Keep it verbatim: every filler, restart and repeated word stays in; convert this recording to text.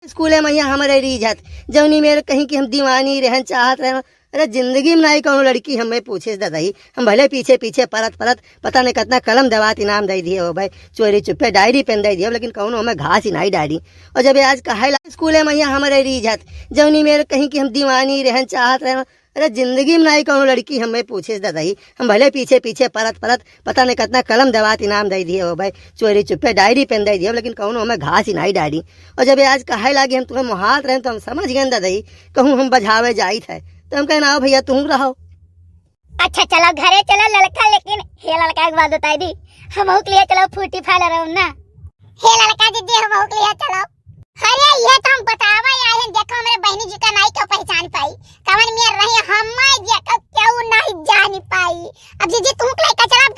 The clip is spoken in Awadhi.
स्कूले मइया हमरे रीझत, जौनी मेर कहीं कि हम दीवानी रहन चाहत रहन। अरे जिंदगी में नाई कौनो लड़की हमें पूछे ददई, हम भले पीछे पीछे परत परत पता नहीं कितना कलम दवात इनाम दे दिए हो भाई, चोरी चुप्पे डायरी पेन दे दिए हो, लेकिन कौनो हमें घास ही नाई डाली। और जब ये आज कहे ला स्कूले मइया हमरे रीझत, जौनी मेर कहीं कि हम दीवानी रहन चाहत रहन। अरे जिंदगी में नाई कौनो लड़की हमें पूछे ददई, हम भले पीछे पीछे परत परत पता नहीं कितना कलम दवात इनाम दे दिए हो भाई, चोरी चुप्पे डायरी पेन दे दिए हो, लेकिन कौनो हमें घास ही नाई डाली। और जब ये आज कहे लागी हम तुम्हें मोहात रहन तो हम समझ गए ददई, कहूँ हम बजावे जाइत है। तो हम कहना, आओ भइया तुम रहो। अच्छा चलो घरे चलो ललका, लेकिन हे ललका एक बात बताई दी, हमहू के लिए चलो फूटी फाल रहो ना। हे ललका दीदी हमहू के लिए चलो। अरे ये तो हम बतावा आए हैं, देखो हमरे बहनी जी का नाई क्यों पहचान पाई, कवन मेर रही हमार जी का क्यों नहीं जान पाई। अब दीदी तू के लेकर चला